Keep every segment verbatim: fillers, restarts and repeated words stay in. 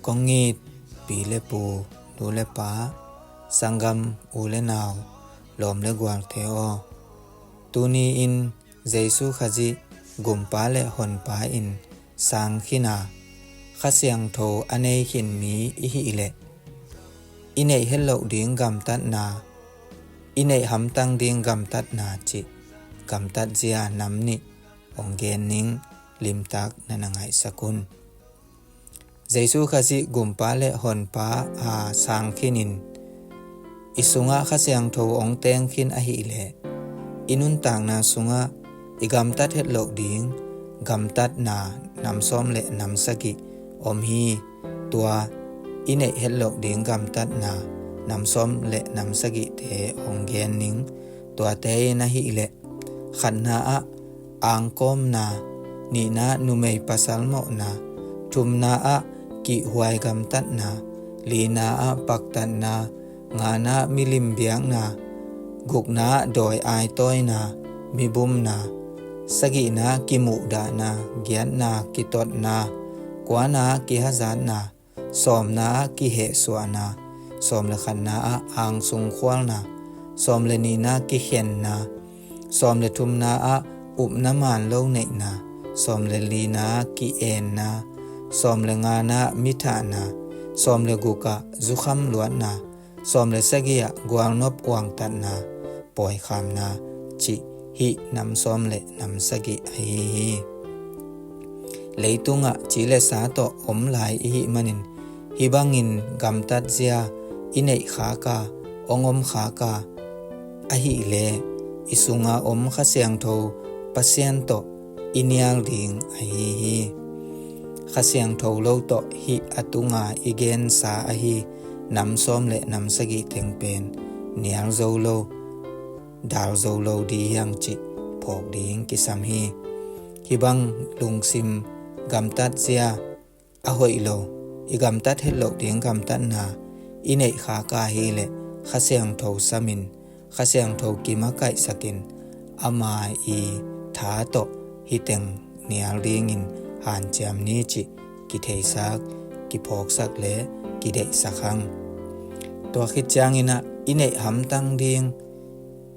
Kong it pi le pu, nu le pa, sanggam u le nau, lawm le gualte aw. Tuni-in Jesu Khazih gumpa le honpa in sang khin a, Kha Siangtho a nei khin mi i hih leh, i neih het loh ding gamtatna, i neih hamtang ding gamtatna cih gamtat zia nam nih hong gen ning. Limtak na na ngaihsak un. Jesu Khazih gumpa le honpa a sang khinin i sungah Kha Siangtho hong teng khin ahih leh, i nuntakna sungah i gamtat het loh ding gamtatna nam sawm le nam sagih om hi. Tua i neih het loh ding gamtatna nam sawm le nam sagihte hong gen ning. Tuate in ahih leh, khatna ah angkawmna, nihna numei pasal mawhna, thumna ah kihhuai gamtatna, lina ah paktatna, ngana milim biakna, gukna dawi aitawina, mibumna, sagihna kimuhdahna, giatna kitotna, kuana kihazatna, sawmna ah kihehsuahna, sawm le khatna ah angsung khualna, sawm le nihna kikhenna, sawm le thumna ah upna man lo neihna, sawm le lina ah ki-enna, sawm le ngana ah mithahna, sawm le guk ah zukham luatna, sawm le sagih ah gualnop uangtatna, pawikhamna cih hih nam sawm le nam sagih ahi hi. Leitungah ci le sa tawh om lai i hih manin, hih bangin gamtat zia i neih khak a, hong om khak a, ahih leh i sunga om Kha Siangtho Pasian tawh i nial ding ahi hi. Kha Siangtho lo tawh hih a tunga i gensa ahi nam sawm le nam sagih teng pen nial zo lo, dal zo lo ding hi hang cih phawk ding kisam hi. Hih bang lungsim gamtat zia a hoih lo, i gamtat het loh ding gamtatna i neih khak a hih leh Kha Siangtho samin, Kha Siangtho kimakaihsakin, ama i tha tawh hih teng nial dingin hanciam ni cih kitheisak, kiphawksak le kideihsak hang. Tua khit ciangin ah i neih hamtang ding,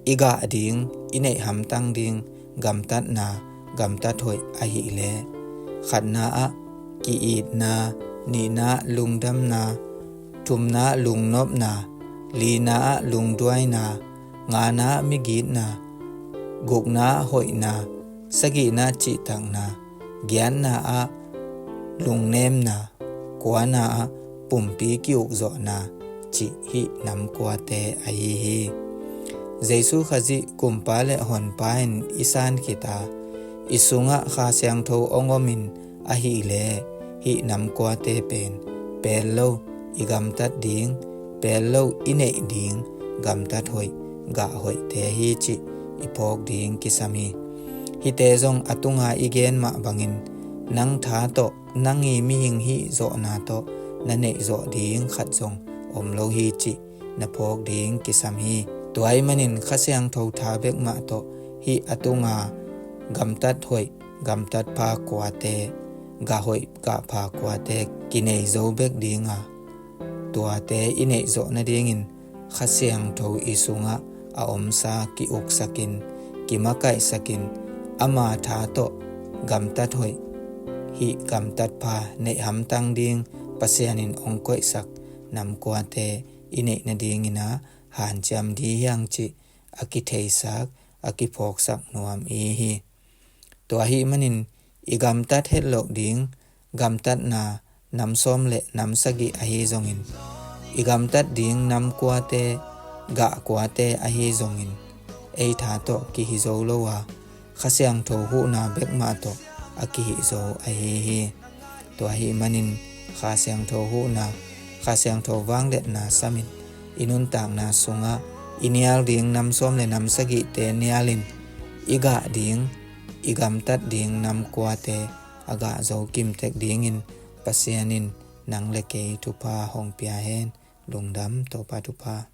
i gah ding, i neih hamtang ding gamtatna, gamtat hoih ahih leh, khatna ah ki-itna, nihna ah lungdamna, thumna ah lungnopna, lina ah lungduaina, ngana ah migitna, gukna ah hoihna, sagihna ah cihtakna, giatna ah lungnemna, kuana ah pumpi ki-ukzawhna cih hih nam kuate ahi hi. Jesu Khazih gumpa le honpa in i san khit a, i sungah Kha Siangtho hong omin ahih leh, hih nam kuate pen pel lo i gamtat ding, pel lo i neih ding gamtat hoih, gah hoihte hi cih i phawk ding kisam hi. Hihte zong a tunga i gen mah bangin, nang tha tawh, nang i mihing hih zawhna tawh na neih zawh ding khat zong om lo hi cih na phawk ding kisam hi. Tua ahih manin Kha Siangtho tha bek mah tawh hih a tunga gamtat hoih, gamtat pha kuate, gah hoih gah pha kuate kinei zo bek ding a, tuate i neih zawh nadingin Kha Siangtho i sungah a omsa ki-uksakin, kimakaihsakin, ama tha tawh gamtat hoih, hih gamtat pha neih hamtang ding Pasian in hong koihsak nam kuate i neih nadingin ah hanciam ding hi hang cih a kitheisak, a kiphawksak nuam i hi. Tua ahih manin i gamtat het loh ding gamtatna nam sawm le nam sagih ahi zongin, i gamtat ding nam kuate, gah kuate ahi zongin, ei tha tawh kihi zo lo a, Kha Siangtho huhna bek mah tawh a kihi zo ahi hi. Tua ahih manin Kha Siangtho huhna, Kha Siangtho vangliatna samin, i nuntakna sungah i nial ding nam sawm le nam sagihte nialin, i gah ding, i gamtat ding nam kuate a gah zo kimtek dingin Pasian in nang le kei thupha hong pia hen. Lungdam, Topa thupha.